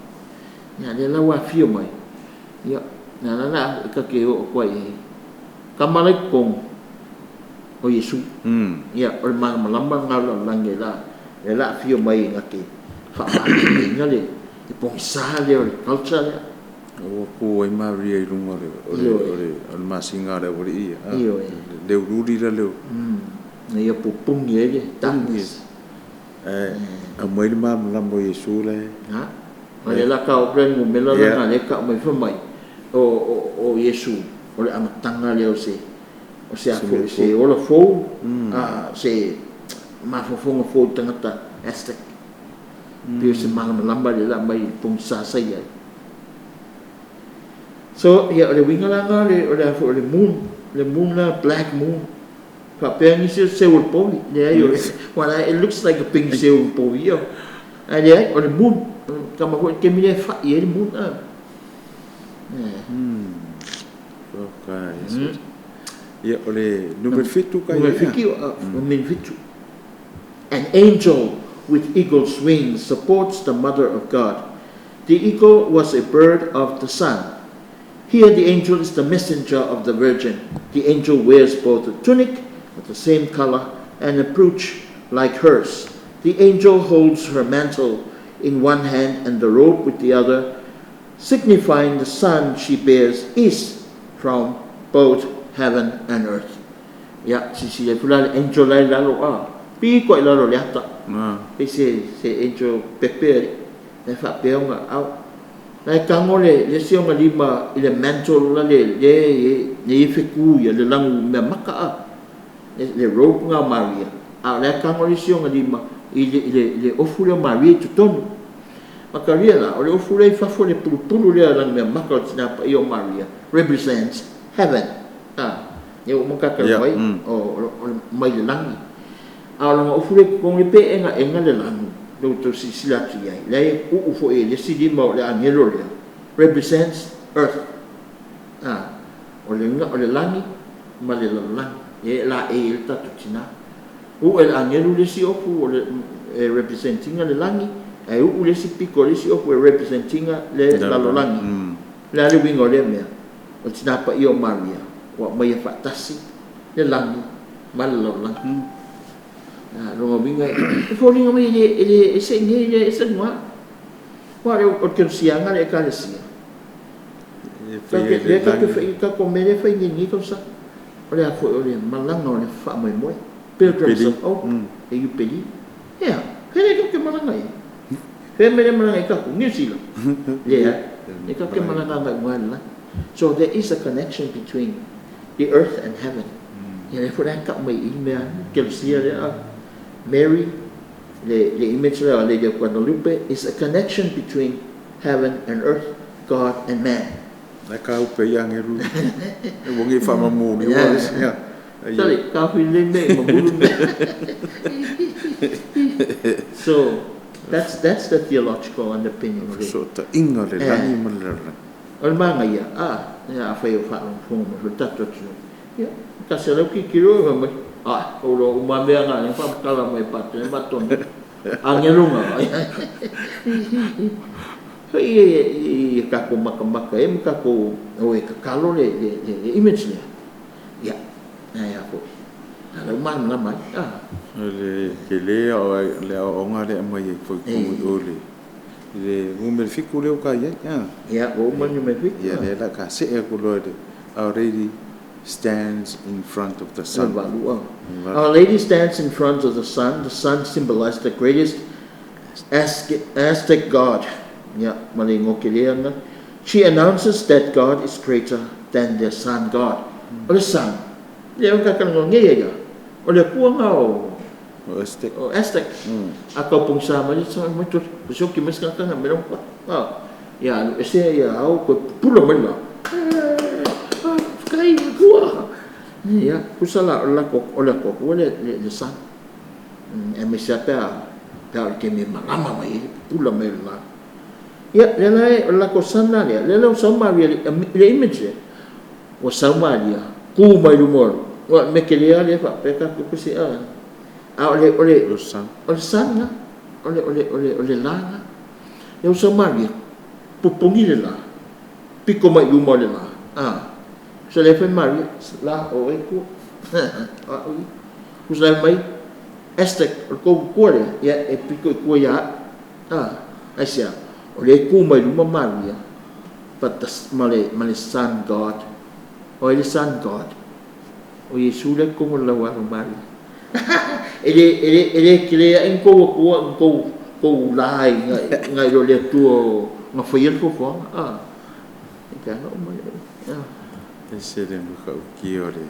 B: Ia, lea la ua afio mai, ia, lea la la ta te oo atu ai i ai, tama la i totonu o Iesu. Ia, o le malamalama lena o le lalolagi la, lea la afio mai na te faamalamalamaina le pogisa lea o le culture lea.
A: Ua tu ai Maria i luga o le masina a le aualii ia.
B: Ioe.
A: Le uliuli la leo.
B: Na ia pupuni ai le darkness.
A: Ae aumai le malamalama o Iesu la e.
B: Ha? Ma le la ka o le numera la na le ka mai fai mai o Iesu o le amataga lea o se a se ola fou, a se mafaufauga fou i tagata Aztec. Pei o se malamalama lea la aumai i le pogisa sa i ai. So, ia, o le uiga la lena o le a foi o le moon la, black moon. Faapea nisi o se seu o le povi, leai, o le, wala, it looks like a pink seu o le povi, ia. Ae leai, o le moon. Kama foi le taimi lea e fai ai le moon. A.
A: Okay. Ia, o le numera 7 ka
B: Numera 7, numera 7. An angel with eagle's wings supports the mother of God. The eagle was a bird of the sun. Here the angel is the messenger of the Virgin. The angel wears both a tunic of the same color and a brooch like hers. The angel holds her mantle in one hand and the robe with the other, signifying the son she bears is from both heaven and earth. Ia, silasila ifo la le angel la i lalo, a, pito i lalo o le ata. Pei se angel pepe alii. E faapea ona ao. La e tago le isi ona lima i le mantle la le le le fetu ia le lanu mea maka a. Le robe nga o Maria. A o la e tago le isi ona lima i le ofu lea o Maria i totonu. Makaria la, o le ofu lea i fafo le pulupulu lea lanu mea maka o le Tina Paia o Maria represents heaven. A, ia ua makaka mai o mai le lagi. A o lona ofu lea i totonu le pe enga le lanu. Le tou silasila atu i ai. Lea e uu foi e le isi lima o le agelo lea represents earth. A, o le o le lagi ma le lalolagi. E la e i le tatou tina. Uu e le agelu le isi ofu o le e representinga le lagi, ae uu le isi piko o le isi ofu e representinga le lalolagi. Le a le uiga o lea mea? O le Tina Paia o Maria, ua aumaia faatasi le lagi ma le lalolagi. A, lona uiga e foliga mai e le ese i inei, e le ese luga. Aua o le kerisiaga le Ekalesia. Lea tatou te fai, tatou mea lea e fai nei i lenei tausaga. O le a foi o le malaga o le faamoemoe. Pilgrims of Hope, e Iupeli. Ea, fea lea tatou te malaga i ai? Fea mea lea malaga ai tatou? New Zealand. Leai, lea tatou te malaga agai i luga i le lagi. So there is a connection between the earth and heaven. Ia lea foi la e tau mai i i mea kerisia lea. Mary, le image lea o Lady of Guadalupe is a connection between heaven and earth, God and man.
A: Na ka upe i angeru. E wongi whamamu ni ua.
B: Yeah. Sorry, ka hui le me mamulu me. So that's the theological underpinning of it.
A: So ta inga le lagi ma le lalolagi.
B: O le magaia, a, ia a whai o whaalongofonga mai foi tatou atunuu. Ia, ta se lau kikiro e mai, a, o lo uma mea ngā le whamatala mai pātene matonu. Angelunga. Foi e kako makamaka e ma kako o e kakalo le image lea. Ia, ai a foi. A lau malamalama ai. A.
A: Le ke le o le aoaoga lea aumai ai foi totonu i o le I le numera 7 lea ua ka i ai.
B: Ia, ua uma le numera 7.
A: Ia, lea la ka see aku loa i le Our Lady stands in front of the sun.
B: Our Lady stands in front of the sun. The sun symbolized the greatest Aztec god. Ia, ma le igoa kele lena. She announces that God is greater than their sun god. O le sun, lea ua tatou nei ai ia, o le Atua lena o
A: O Aztec.
B: O Aztec. A tau pogisa mai le mai toe sioki mai se tagata na mea la. Ia alu ese ia ao toe pupula mai la. Faafetai i le Atua. Ia, tusa la o le latou o le Atua le le sun. Aemaise lava pe a pe a o le taimi e malama mai ai le pupula mai o le la. Ia, lea la e o le latou sun la lea, lea la ua sau Maria i le image lea. Ua sau Maria, tu mai luma o le mea tele lava lea faapea tatou pese a, a o le o le
A: O le sun.
B: O le sun lena, o le o le o le o le la lena. Lea ua sau Maria, pupuni le la, pito mai i luma o le la, a. So lea fai Maria, la o oe e tua, o au ia. Tusa la fai mai, Aztec, o le tou tua lea, ia e pito i tua ia au, a. Aisea? O lea e tu mai luma Maria, but the ma le ma le sun god. O ai le sun god? O Iesu lea i totonu o le laualo o Maria. E le e le e le tele ae ni tou Atua ni tou tou la i nai lo le Atua na faia le fuafuaga a. E pei ona uma le a.
A: Ese le matautia o le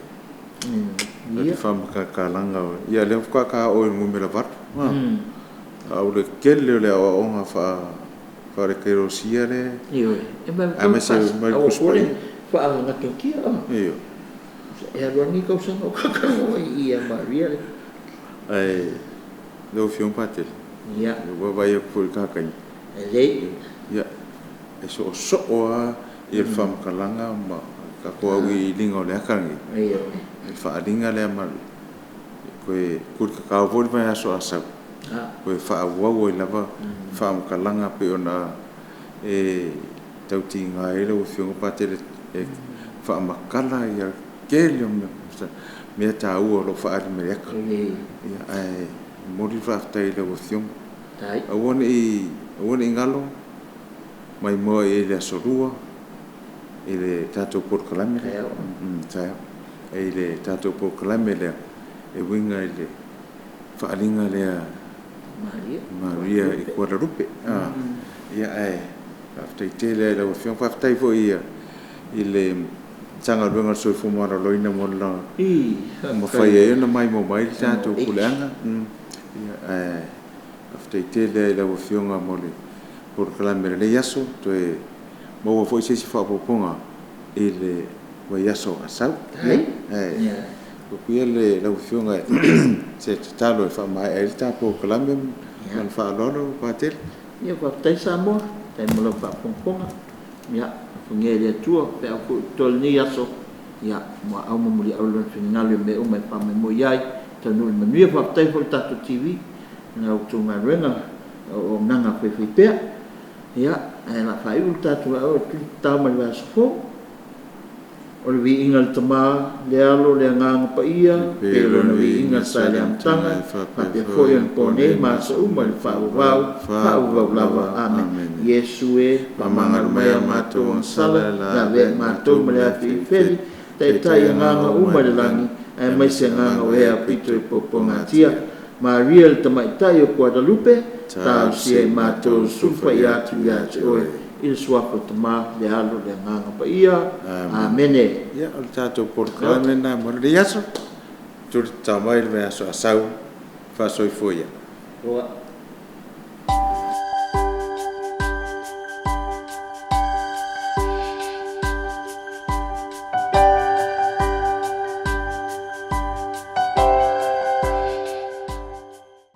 A: o le faamakakalaga o ia lea faatoa ta oo i le numera 8. A o le tele o le aoaoga faa faale-Ekalesia lea.
B: Ioe, e ma
A: Aemaise mai le Tusi Paia.
B: Faanatinatia.
A: Ioe.
B: E alu lava lenei tausaga o tatou i ia Maria le.
A: Ae lau Afioga Patele.
B: Ia.
A: Ua vaai atu foi i le ta taimi.
B: Lelei.
A: Ia, e soosoo lava ia le faamatalaga ma tatou auiliiliga o le ata lenei.
B: Ioe.
A: Le faaaliga lea ma le toe tulitatao foi le vaiaso a sau, toe faaauau ai lava faamatalaga e pei ona e tautiga ai lau Afioga Patele e faamatala le tele o mea taua o lo o faaali mai i le ata. Ae momoli le faafetai i lau Afioga. Aua ne i galo, maimoa i ai i le Aso Lua i le tatou polokalame lea, taeao, i le tatou polokalame lea e uiga i le faaaliga lea Maria i Guadalupe. Ia ae faafetai tele lava i lau Afioga, faafetai foi i le Matagaluega o le Soifua Maloloina mo le mafai ai ona maimoa mai le tatou puleaga. Ia ae faafetai tele lava i lau Afioga mo le polokalame o lenei aso, toe maua foi se isi faaopoopoga i le vaiaso a sau. Ae tuu atu ia lau Afioga se tatalo e faamaea ai le ta polokalame ma le faaaloalo Patele.
B: Ia, faafetai Samoa, faafetai mo lau faafogafoga. Ia, alofagia e le Atua feau foi o totoe o lenei aso, ia, muaau ma muliau Lona finagalo i mea uma e faamoemoe i ai, taunuu i le manuia. Faafetai foi i le tatou TV i la outou galuega o auaunaga faifaipea. Ia, ae o le a faaiu le tatou tatao mai le vaiaso fou. O le viiga i le Tama, le Alo, le Agaga Paia, pei o Lona viiga sa i le amataga, faapea foi ona nei ma aso uma i le faavavau, faavavau lava. Amene. Iesu e, faamagalo mai a matou agasala, lavea i matou ma le afi ifeli, taitai agaga uma i le lagi, aemaise agaga o ea aupito i puapuagatia. Maria le Tamaitai o Guadalupe, talosia i matou sulufai atu ia te oe, i le Suafa o le Tama, le Alo, le Agaga Paia. Amene.
A: Ia, o le tatou polokalame lena mo lenei aso. Tuli tatao mai le vaiaso a sau. Faasoifua ia.
B: Ua.